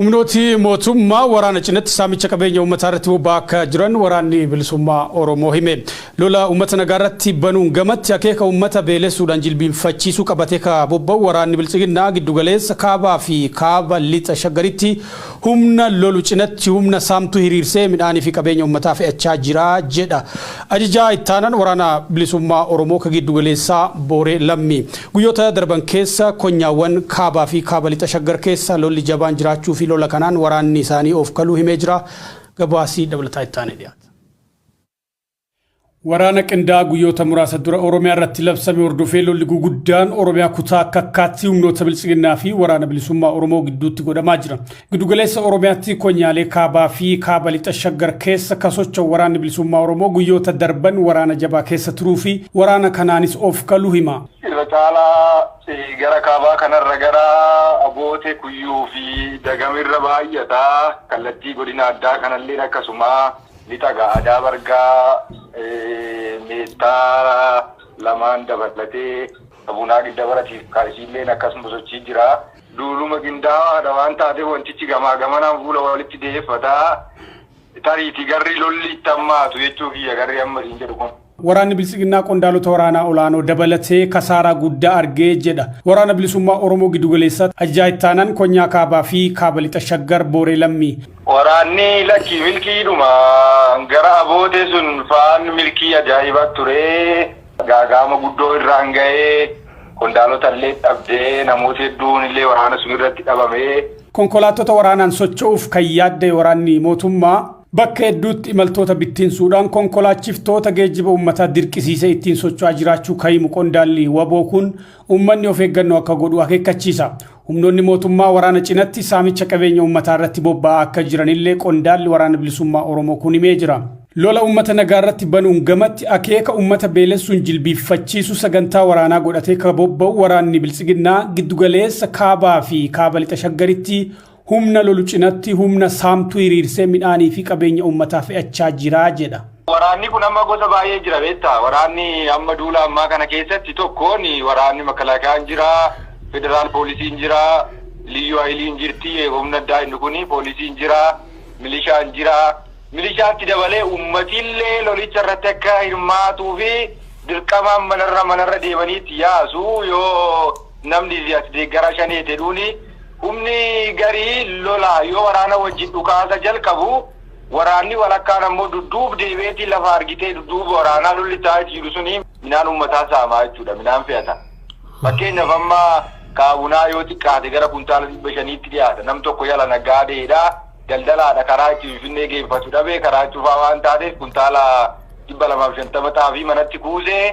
Humnooti mootummaa waraana cinatti saamicha qabeenya uummataa irratti bobba'aa akka jiran waraanni bilisummaa Oromoo hime. Lola uummata nagaa irratti banuun gamatti akeeka uummata beelessuudhaan jilbiinfachiisuu qabatee ka bobba'u waraanni biltsiginnaa giddugaleessa kaabaa fi kaaba lixa shaggaritti humna lolu cinatti humna saamtuu hiriirsee midhaanii fi qabeenya uummataa fe'achaa jira jedha. Ajajaa ittaanaan waraana bilisummaa Oromoo ka giddugaleessaa Booree Lammii. Guyyoota darban keessa konyaawwan Kaabaa fi Kaaba Lixa Shaggar keessa lolli jabaan jiraachuu fi lola kanaan waraanni isaanii oofkaluu himee jira. Gabaasi dabalataa itti aanee dhiyaata. Waraana qindaa'aa guyyoota muraasa dura Oromiyaa irratti labsame hordofee lolli guguddaan Oromiyaa kutaa akka akkaatti humnoota biltsiginnaa fi waraana bilisummaa Oromoo gidduutti godhamaa jira. Giddugaleessa Oromiyaatti konyaalee kaabaa fi kaaba lixa Shaggar keessa ka socho'u waraanni bilisummaa Oromoo guyyoota darban waraana jabaa keessa turuu fi waraana kanaanis of kaluu hima. Irra caalaa gara kaabaa kanarra gara Aboote, Kuyyuu fi Dagamirra baay'ata. Kallattii godina addaa kanallee akkasuma lixa Ga'adaa Bargaa, Meettaa lamaan dabalatee Abunaa Giddabaratiif Kaayisiilleen akkasuma sochii jira. Duuluma qindaawaadha waan taateef wantichi gamaa gamanaan fuula walitti deeffata. Tariitii garri lolli itti hammaatu jechuu kiyya garri amma siin jedhu kun. Waraanni Biltsiginnaa qondaalota waraanaa olaanoo dabalatee kasaaraa guddaa argee jedha. Waraana Bilisummaa Oromoo Giddugaleessaatti Ajajaa Ittaanaan Konyaa Kaabaa fi Kaaba Lixa Shaggar Booree Lammii. Waraanni lakkii milkiidhuma gara abootee sun faan milkii ajaa'ibaa ture. Gaaga'ama guddoo irraan ga'ee qondaalota illee dhabdee namoota hedduun illee waraana sun irratti dhabame. Konkolaattota waraanaan socho'uuf kan yaadda'e waraanni mootummaa bakka hedduutti imaltoota bittinsuudhaan konkolaachiftoota geejjiba uummataa dirqisiisee ittiin socho'aa jiraachuu kan himu qondaalli waboo kun uummanni of eeggannoo akka godhu akeekkachiisa. Humnoonni mootummaa waraana cinatti saamicha qabeenya uummataa irratti bobba'aa akka jiranillee qondaalli waraana bilisummaa Oromoo kun himee jira. Lola uummata nagaa irratti banuun gamatti akeeka uummata beelessuun jilbiiffachiisuu sagantaa waraanaa godhatee ka bobba'u waraanni biltsiginnaa giddugaleessa kaabaa fi kaaba lixa shaggaritti humna lolu cinatti humna saamtuu hiriirsee midhaanii fi qabeenya uummataa fe'achaa jira jedha. Waraanni kun amma gosa baay'ee jira beektaa. Waraanni amma duula ammaa kana keessatti tokkoon waraanni makalaakayaan jira, federaal poolisiin jira, liyyuu hayiliin jirti, humna addaa inni kun poolisiin jira, milishaan jira. Milishaatti dabalee uummatillee lolicha irratti akka hirmaatuu fi dirqamaan manarra manarra deemaniitti yaasu yoo namni ati deeggaraa shanee jedhuuni humni garii lola yoo waraana wajjin dhukaasa jalqabu waraanni walakkaan ammoo dudduub deebi'eetii lafa argitee dudduuba waraanaa lolli taa'ee jiru suni midhaan uummataa saamaa jechuudha midhaan fe'ata. Fakkeenyaaf amma kaabunaa yoo xiqqaate gara kuntaala 500tti dhiyaata nam tokko yala nagaadeedha daldalaadha karaa itti Finfinnee geeffatu dhabee karaa cufaa waan taateef kuntaala 250 xaafii manatti kuusee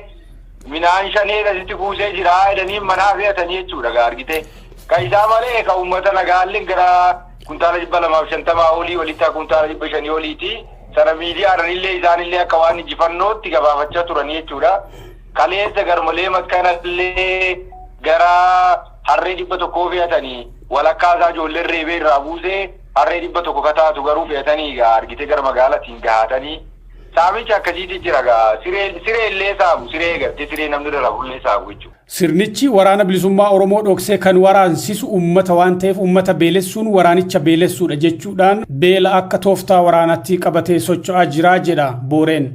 midhaan shaneedha sitti kuusee jira jedhanii manaa fe'atanii jechuudha gaa argite. Kan isaa malee kan uummata nagaallee gara kuntaala 250 olii olitti kuntaala 500 oliiti. Sana miidiyaadhaan illee isaanillee akka waan injifannootti gabaafachaa turanii jechuudha. Kaleessa garmalee maskanallee gara harree 100 fe'atanii walakkaa isaa ijoolleen reebee irraa buusee harree 100 kataatu garuu fe'atanii gaa argite gara magaalatiin gahatanii. Saamicha akkasiitti jira gaa siree illee saamu siree gartee siree namni irra rafullee saamu jechuudha. Sirnichi waraana bilisummaa Oromoo dhoksee kan waraansisu uummata waan ta'eef uummata beelessuun waraanicha beelessuudha jechuudhaan beela akka tooftaa waraanaatti qabatee socho'aa jira jedha Booreen.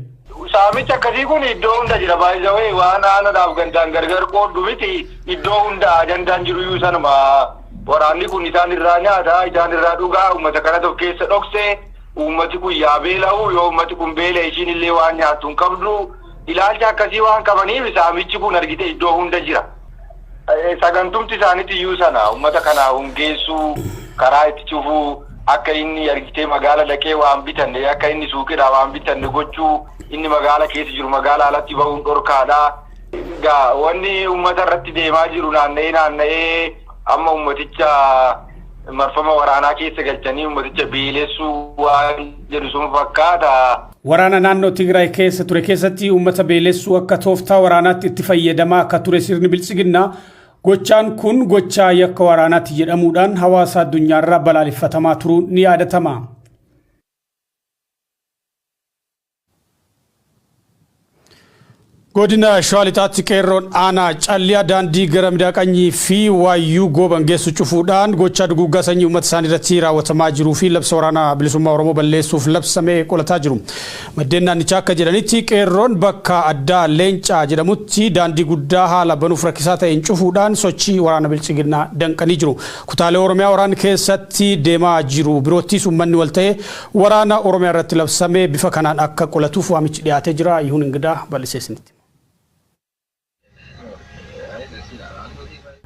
Saamichi akkasii kun iddoo hunda jira baay'isawee waan aanaadhaaf gandaan gargar qooddu miti iddoo hunda ajandaan jiru iyyuu sanuma waraanni kun isaan irraa nyaata isaan irraa dhugaa uummata kanatu of keessa dhoksee uummati kun yaa beela'u yoo uummati kun beela ishiin illee waan nyaattu hin qabdu ilaalcha akkasii waan qabaniif saamichi kun argite iddoo hunda jira. Sagantumti isaaniitti iyyuu sana uummata kana hungeessuu karaa itti cufuu akka inni argitee magaala dhaqee waan bitanne akka inni suuqidhaa waan bitanne gochuu inni magaala keessa jiru magaala alatti bahuun dhorkaadha. Egaa wanni uummata irratti deemaa jiru naanna'ee naanna'ee amma uummaticha marfama waraanaa keessa galchanii uummaticha beelessuu waan jedhu sun fakkaata. Waraana naannoo Tigraay keessa ture keessatti uummata beelessuu akka tooftaa waraanaatti itti fayyadamaa akka ture sirni biltsiginnaa gochaan kun gochaa yakka waraanaatti jedhamuudhaan hawaasa addunyaarraa balaaleffatamaa turuun ni yaadatama. Godina Shawaa Lixaatti qeerroon aanaa Calliyaa daandii gara Midaaqanyii fi Waayyuu Gooban geessu cufuudhaan gochaa duguuggaa sanyii uummata isaanii irratti raawwatamaa jiruu fi labsa waraana bilisummaa Oromoo balleessuuf labsame qolataa jiru. Maddeen naannichaa akka jedhanitti qeerroon bakka addaa Leencaa jedhamutti daandii guddaa haala banuuf rakkisaa ta'een cufuudhaan sochii waraana bilchiginnaa danqanii jiru. Kutaalee Oromiyaa waraanni keessatti deemaa jiru biroottis uummanni wal ta'ee waraana Oromiyaa irratti labsame bifa kanaan akka qolatuuf waamichi dhiyaatee jira. Yihuun Ingidaa bal'isee isinitti.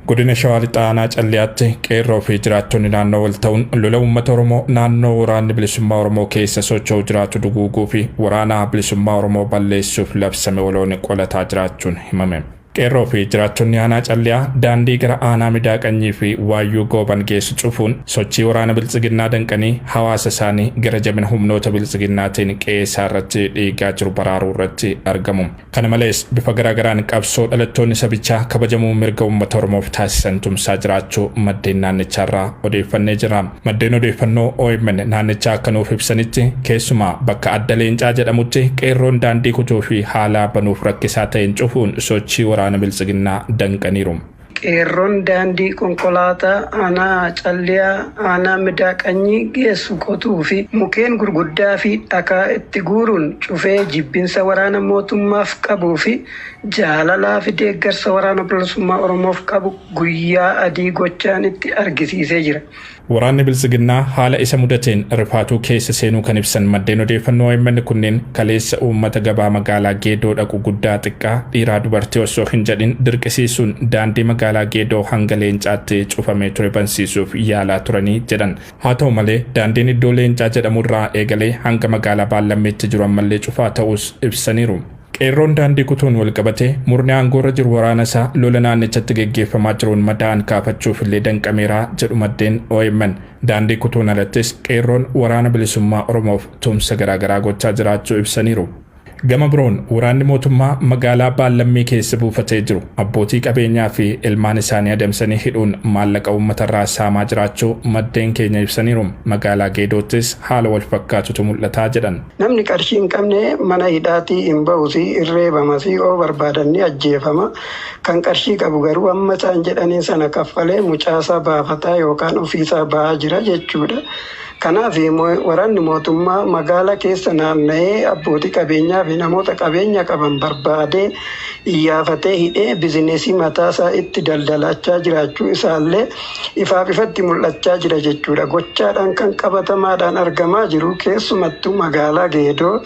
Godina Shawaa Lixaa Aanaa Calliyaatti qeerroo fi jiraattonni naannoo wal ta'uun lola uummata Oromoo naannoo waraanni bilisummaa Oromoo keessa socho'u jiraatu duguuguu fi waraana bilisummaa Oromoo balleessuuf labsame waloon qolataa jiraachuun himame. Qeerroo fi jiraattonni aanaa Calliyaa daandii gara aanaa Midaaqanyii fi Waayyuu Gooban geessu cufuun sochii waraana biltsiginnaa danqanii hawaasa isaanii gara jabina humnoota biltsiginnaatiin qe'ee isaa irratti dhiigaa jiru baraaruu irratti argamu. Kana malees bifa garaagaraan qabsoo dhalattoonni sabichaa kabajamuu mirga uummata Oromoof taasisan tumsaa jiraachuu maddeen naannichaarraa odeeffannee jira. Maddeen odeeffannoo OMN naannichaa akka nuuf ibsanitti keessumaa bakka adda Leencaa jedhamutti qeerroon daandii kutuu fi haala banuuf rakkisaa ta'een cufuun sochii waraana biltsiginnaa danqaniiru. Qeerroon daandii konkolaataa aanaa Calliyaa aanaa Midaaqanyii geessu qotuu fi mukeen gurguddaa fi dhakaa itti guuruun cufee jibbinsa waraana mootummaaf qabuu fi jaalalaa fi deeggarsa waraana bilisummaa Oromoof qabu guyyaa adii gochaan itti argisiisee jira. Waraanni biltsiginnaa haala isa mudateen rifaatuu keessa seenuu kan ibsan maddeen odeeffannoo OMN kunneen kaleessa uummata gabaa magaalaa Geedoo dhaqu guddaa xiqqaa dhiiraa dubartii osoo hin jedhin dirqisiisuun daandii magaalaa Geedoo hanga Leencaatti cufamee ture bansiisuuf yaalaa turanii jedhan. Haa ta'u malee daandiin iddoo Leencaa jedhamu irraa eegalee hanga magaalaa Baallammeetti jiru ammallee cufaa ta'us ibsaniiru. Qeerroon daandii kutuun wal qabatee murni aangoorra jiru waraana isaa lola naannichatti geggeeffamaa jiruun madaa'an kaafachuuf illee danqameeraa jedhu maddeen OMN. Daandii kutuun alattis qeerroon waraana bilisummaa Oromoof tumsa garaagaraa gochaa jiraachuu ibsaniiru. Gama biroon waraanni mootummaa magaalaa Baallammii keessa buufatee jiru abbootii qabeenyaa fi ilmaan isaanii adamsanii hidhuun maallaqa uummatarraa saamaa jiraachuu maddeen keenya ibsaniiru. Magaalaa Geedoottis haala wal fakkaatutu mul'ataa jedhan. Namni qarshii hin qabne mana hidhaatii hin bahusi, hin reebamasi, yoo barbaadan ni ajjeefama. Kan qarshii qabu garuu amma isaan jedhaniin sana kaffalee mucaasaa baafataa yookaan ofiisaa ba'aa jira jechuudha. Kanaaf waraanni mootummaa magaalaa keessa naanna'ee abbootii qabeenyaa fi namoota qabeenya qaban barbaadee iyyaafatee hidhee bizinesii mataasaa itti daldalachaa jiraachuu isaallee ifaaf ifatti mul'achaa jira jechuudha. Gochaadhaan kan qabatamaadhaan argamaa jiru keessumattuu magaalaa Geedoo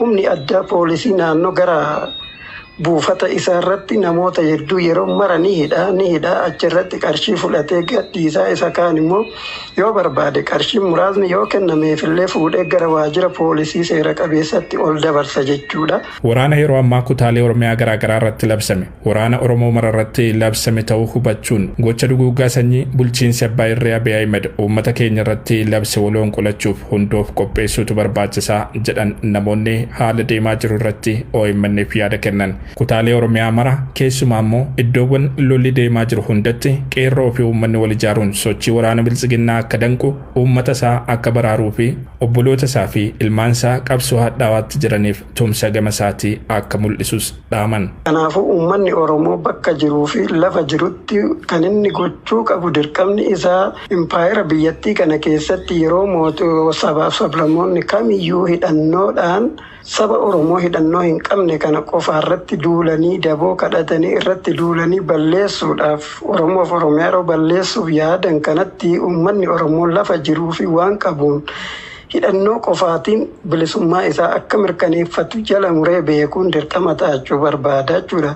humni addaa poolisii naannoo gara buufata isaarratti namoota hedduu yeroo mara ni hidha ni hidha, achirratti qarshii fudhatee gadhiisaa, isa kaan immoo yoo barbaade qarshii muraasni yoo kennameefillee fuudhee gara waajjira poolisii seera qabeessatti ol dabarsa jechuudha. Waraana yeroo ammaa kutaalee Oromiyaa garaagaraa irratti labsame waraana Oromoo mara irratti labsame ta'uu hubachuun gocha duguuggaa sanyii bulchiinsi abbaa irree Abiy Ahmed uummata keenya irratti labse waloon qolachuuf hundoof qopheessuutu barbaachisaa jedhan namoonni haala deemaa jiru irratti OMN'f yaada kennan. Kutaalee Oromiyaa mara keessumaa immoo iddoowwan lolli deemaa jiru hundatti qeerroo fi uummanni wal ijaaruun sochii waraana biltsiginnaa akka danqu, uummata isaa akka baraaruu fi obboloota isaa fi ilmaan isaa qabsoo hadhaawaatti jiraniif tumsa gama isaatii akka mul'isus dhaaman. Kanaafuu uummanni Oromoo bakka jiruu fi lafa jirutti kan inni gochuu qabu dirqamni isaa impaayera biyyattii kana keessatti yeroo sabaaf sablammoonni kamiyyuu hidhannoodhaan saba Oromoo hidhannoo hin qabne kana qofa irratti duulanii daboo kadhatanii irratti duulanii balleessuudhaaf Oromoof Oromiyaa yeroo balleessuuf yaadan kanatti uummanni Oromoo lafa jiruu fi waan qabuun hidhannoo qofaatiin bilisummaa isaa akka mirkaneeffatu jala muree beekuun dirqama ta'achuu barbaada jechuudha.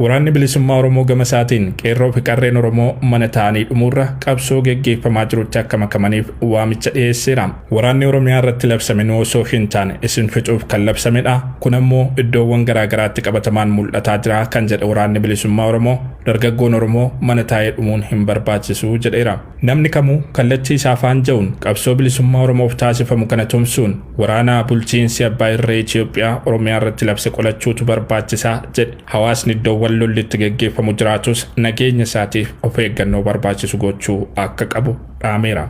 Waraanni bilisummaa Oromoo gama isaatiin qeerroo fi qarreen Oromoo mana ta'anii dhumuurra qabsoo geggeeffamaa jirutti akka makamaniif waamicha dhiyeesseera. Waraanni Oromiyaa irratti labsame nu osoo hin taane isin fixuuf kan labsamedha. Kun ammoo iddoowwan garaagaraatti qabatamaan mul'ataa jira kan jedhe waraanni bilisummaa Oromoo dargaggoon Oromoo mana taa'ee dhumuun hin barbaachisu jedheera. Namni kamuu kallattii isaa afaan ja'uun qabsoo bilisummaa Oromoof taasifamu kana tumsuun waraana bulchiinsi abbaa irree Itoophiyaa Oromiyaa irratti labse qolachuutu barbaachisaa jedhe. Hawaasni iddoowwan lolli itti geggeeffamu jiraatus nageenya isaatiif of eeggannoo barbaachisu gochuu akka qabu dhaameera.